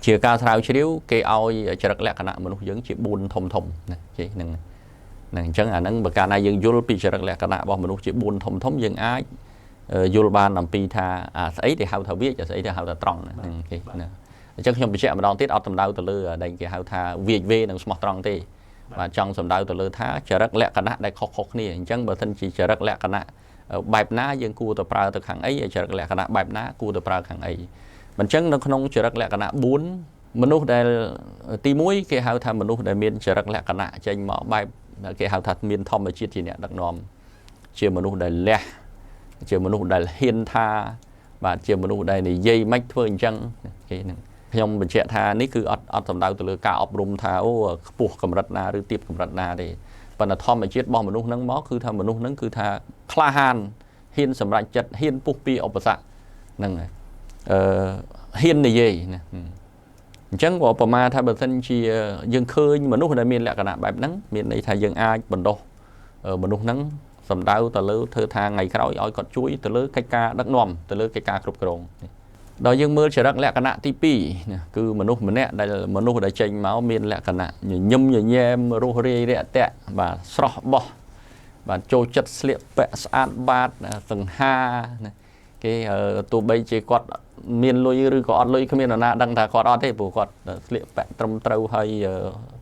ជាការស្រាវជ្រាវគេឲ្យចរិតលក្ខណៈមនុស្សយើងជា4ធំធំណាគេហ្នឹងហ្នឹងអញ្ចឹងអាហ្នឹងបើកាលណាយើងយល់ពីចរិតលក្ខណៈរបស់មនុស្សជា4ធំធំយើងអាចយល់បានអំពីថាអាស្អីដែលហៅថាវាចស្អីដែលហៅថាត្រង់ហ្នឹងគេណាអញ្ចឹងខ្ញុំបញ្ជាក់ម្ដងទៀតអត់សំដៅទៅលើដែលគេហៅថាវាចវេនិងស្មោះត្រង់ទេបាទចង់សំដៅទៅលើថាចរិតលក្ខណៈដែលខុសៗគ្នាអញ្ចឹងបើសិនជាចរិតលក្ខណៈបែបណាយើងគួរទៅប្រើទៅខាងអីចរិតលក្ខណៈបែបណាគួរទៅប្រើខាងអីអញ្ចឹងនៅក្នុងចរិតលក្ខណៈ4មនុស្សដែលទី1គេហៅថាមនុស្សដែលមានចរិតលក្ខណៈចេញមកបែបគេហៅថាមានធម្មជាតិជាអ្នកដឹកនាំជាមនុស្សដែលលះជាមនុស្សដែលហ៊ានថាបាទជាមនុស្សដែលនិយាយមិនធ្វើអញ្ចឹងគេហ្នឹងខ្ញុំបញ្ជាក់ថានេះគឺអត់សំដៅទៅលើការអប់រំថាអូខ្ពស់កម្រិតណាឬទាបកម្រិតណាទេប៉ុន្តែធម្មជាតិរបស់មនុស្សហ្នឹងមកគឺថាមនុស្សហ្នឹងគឺថាក្លាហានហ៊ានសម្រេចចិត្តហ៊ានពុះពីឧបសគ្គហ្នឹងហ៊ាននិយាយណាអញ្ចឹងក៏ប្រមាថាបើសិនជាយើងឃើញមនុស្សដែលមានលក្ខណៈបែបហ្នឹងមានន័យថាយើងអាចបណ្ដុះមនុស្សហ្នឹងសំដៅទៅលើធ្វើថាថ្ងៃក្រោយឲ្យគាត់ជួយទៅលើកិច្ចការដឹកនាំទៅលើកិច្ចការគ្រប់គ្រងដល់យើងមើលចរិតលក្ខណៈទី2ណាគឺមនុស្សម្នាក់ដែលមនុស្សដែលចេញមកមានលក្ខណៈញញឹមញញែមរស់រាយរាក់ទាក់បាទស្រស់បោះបាទចូលចិត្តស្លៀកពាក់ស្អាតបាតសង្ហាណាគេទោះបីជាគាត់មានលុយឬក៏អត់លុយគ្មាននរណាដឹងថាគាត់អត់ទេព្រោះគាត់ស្លៀកពាក់ត្រឹមត្រូវហើយ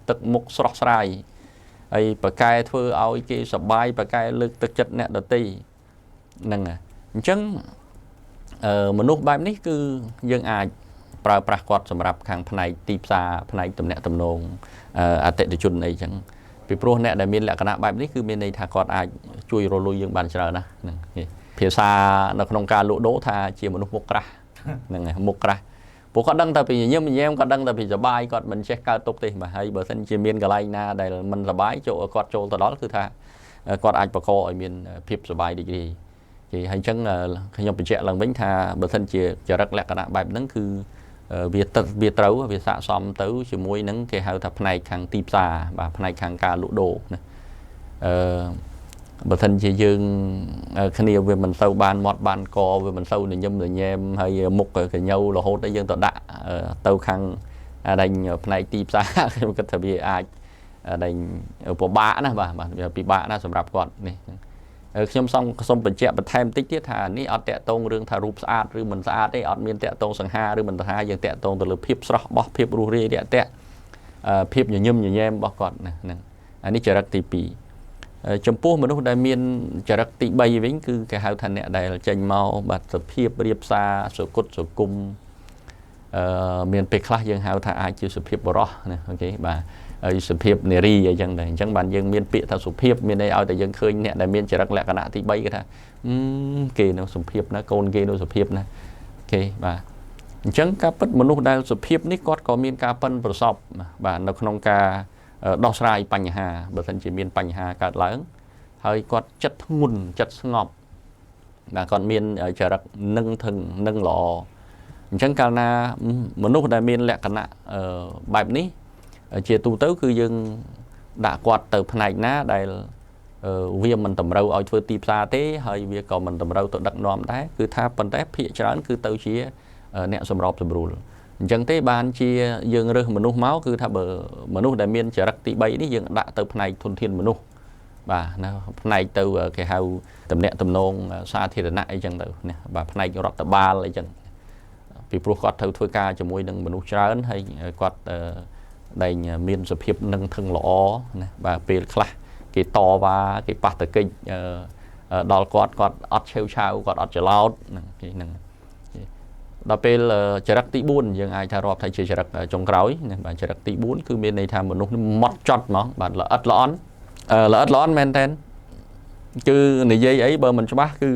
ទឹកមុខស្រស់ស្រាយហើយប្រកែធ្វើឲ្យគេសប្បាយប្រកែលើកទឹកចិត្តអ្នកដទៃហ្នឹងអញ្ចឹងមនុស្សបែបនេះគឺយើងអាចប្រើប្រាស់គាត់សម្រាប់ខាងផ្នែកទីផ្សារផ្នែកទំនាក់ទំនងអតិថិជនអីចឹងពីព្រោះអ្នកដែលមានលក្ខណៈបែបនេះគឺមានន័យថាគាត់អាចជួយរលួយយើងបានច្រើនណាស់ហ្នឹងភាសានៅក្នុងការលក់ដូរថាជាមនុស្សមុខក្រាស់ហ្នឹងហើយមុខក្រាស់ពួកគាត់ដឹងតែពីញញឹមញែមគាត់ដឹងតែពីសបាយគាត់មិនចេះកើតទុកទេបាទហើយបើសិនជាមានកន្លែងណាដែលមិនសបាយចូលគាត់ចូលទៅដល់គឺថាគាត់អាចបង្កឲ្យមានភាពសបាយរីករាយគេហើយអញ្ចឹងខ្ញុំបញ្ជាក់ឡើងវិញថាបើសិនជាចរិតលក្ខណៈបែបហ្នឹងគឺវាទឹកវាត្រូវវាស័ក្តិសមទៅជាមួយនឹងគេហៅថាផ្នែកខាងទីផ្សារបាទផ្នែកខាងការលក់ដូរណាបើសិនជាយើងគ្នាវាមិនសូវបានមាត់បានកវាមិនសូវញញឹមញញែមហើយមុខកញូវរហូតដល់យើងទៅដាក់ទៅខាងដេញផ្នែកទីផ្សារខ្ញុំគិតថាវាអាចដេញពិបាកណាស់បាទវាពិបាកណាស់សម្រាប់គាត់នេះខ្ញុំសូមបញ្ជាក់បន្ថែមតិចទៀតថានេះអត់តាក់ទងរឿងថារូបស្អាតឬមិនស្អាតទេអត់មានតាក់ទងសង្ហាឬមិនសង្ហាយើងតាក់ទងទៅលើភាពស្រស់បោះភាពរស់រាយរាក់ទាក់ភាពញញឹមញញែមរបស់គាត់ណាហ្នឹងអានេះចរិតទី2ចំពោះមនុស្សដែលមានចរិតទី3វិញគឺគេហៅថាអ្នកដែលចេញមកបាទសភាពរៀបសារសុគតសុគមមានពេលខ្លះយើងហៅថាអាចជាសុភាពបុរសណាអូខេបាទហើយសុភាពនារីអីចឹងដែរអញ្ចឹងបានយើងមានពាក្យថាសុភាពមានន័យឲ្យតែយើងឃើញអ្នកដែលមានចរិតលក្ខណៈទី3គេថាគេនៅសុភាពណាកូនគេនៅសុភាពណាគេបាទអញ្ចឹងការពិតមនុស្សដែលសុភាពនេះគាត់ក៏មានការប៉ិនប្រសប់បាទនៅក្នុងការដោះស្រាយបញ្ហាបើសិនជាមានបញ្ហាកើតឡើងហើយគាត់ចិត្តធ្ងន់ចិត្តស្ងប់បាទគាត់មានចរិតនឹងធឹងនឹងល្អអញ្ចឹងកាលណាមនុស្សដែលមានលក្ខណៈបែបនេះជាទូទៅគឺយើងដាក់គាត់ទៅផ្នែកណាដែលវាមិនតម្រូវឲ្យធ្វើទីផ្សារទេហើយវាក៏មិនតម្រូវទៅដឹកនាំដែរគឺថាប៉ុន្តែភាគច្រើនគឺទៅជាអ្នកសម្របសម្រួលអញ្ចឹងទេបានជាយើងរើសមនុស្សមកគឺថាបើមនុស្សដែលមានចរិតទី3នេះយើងដាក់ទៅផ្នែកធនធានមនុស្សបាទណាផ្នែកទៅគេហៅតំណាក់តំណងសាធារណៈអីចឹងទៅណាបាទផ្នែករដ្ឋបាលអីចឹងពីព្រោះគាត់ត្រូវធ្វើការជាមួយនឹងមនុស្សច្រើនហើយគាត់ដែលមានសភាពនឹងធឹងល្អណាបាទពេលខ្លះគេតវ៉ាគេប៉ះតកិច្ចដល់គាត់គាត់អត់ឆេវឆាវគាត់អត់ច្រឡោតហ្នឹងគេហ្នឹងដល់ពេលចរិតទី4យើងអាចថារាប់ថាជាចរិតចុងក្រោយណាបាទចរិតទី4គឺមានន័យថាមនុស្សម៉ត់ចត់ហ្មងបាទល្អិតល្អន់ល្អិតល្អន់មែនតើគឺនិយាយអីបើមិនច្បាស់គឺ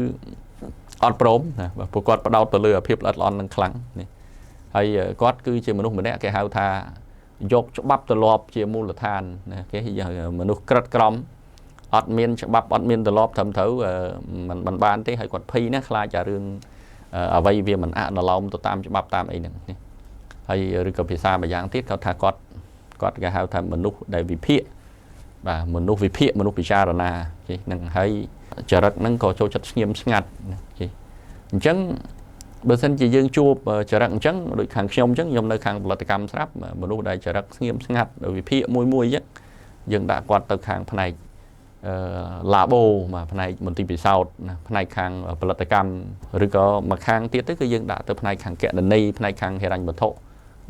អត់ព្រមណាបាទព្រោះគាត់ផ្ដោតទៅលើភាពល្អិតល្អន់នឹងខ្លាំងនេះហើយគាត់គឺជាមនុស្សម្នាក់គេហៅថាយកច្បាប់ទម្លាប់ជាមូលដ្ឋានណាគេមនុស្សក្រិតក្រមអត់មានច្បាប់អត់មានទម្លាប់ត្រឹមត្រូវមិនបានទេហើយគាត់ភ័យណាស់ខ្លាចអារឿងអ្វីវាមិនអនុលោមទៅតាមច្បាប់តាមអីហ្នឹងនេះហើយឬក៏ភាសាម្យ៉ាងទៀតគាត់ថាគាត់គេហៅថាមនុស្សដែលវិភាគបាទមនុស្សវិភាគមនុស្សពិចារណាគេហ្នឹងហើយចរិតហ្នឹងក៏ចូលចិត្តស្ងៀមស្ងាត់គេអញ្ចឹង បើសិនជាយើងជួបចរិតអញ្ចឹងដូចខាងខ្ញុំអញ្ចឹងខ្ញុំនៅខាងផលិតកម្មស្រាប់មនុស្សដែលចរិតស្ងៀមស្ងាត់វិភាគមួយមួយអញ្ចឹងយើងដាក់គាត់ទៅខាងផ្នែកឡាបូបាទផ្នែកមន្ទីរពិសោធន៍ណាផ្នែកខាងផលិតកម្មឬក៏មួយខាងទៀតទៅគឺយើងដាក់ទៅផ្នែកខាងគណនេយ្យផ្នែកខាងហិរញ្ញវត្ថុ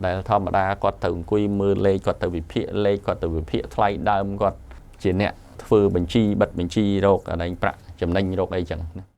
ដែលធម្មតាគាត់ទៅអង្គុយមើលលេខគាត់ទៅវិភាគលេខគាត់ទៅវិភាគថ្លៃដើមគាត់ជាអ្នកធ្វើបញ្ជីបិទបញ្ជីរកអីប្រាក់ចំណេញរកអីចឹងណា។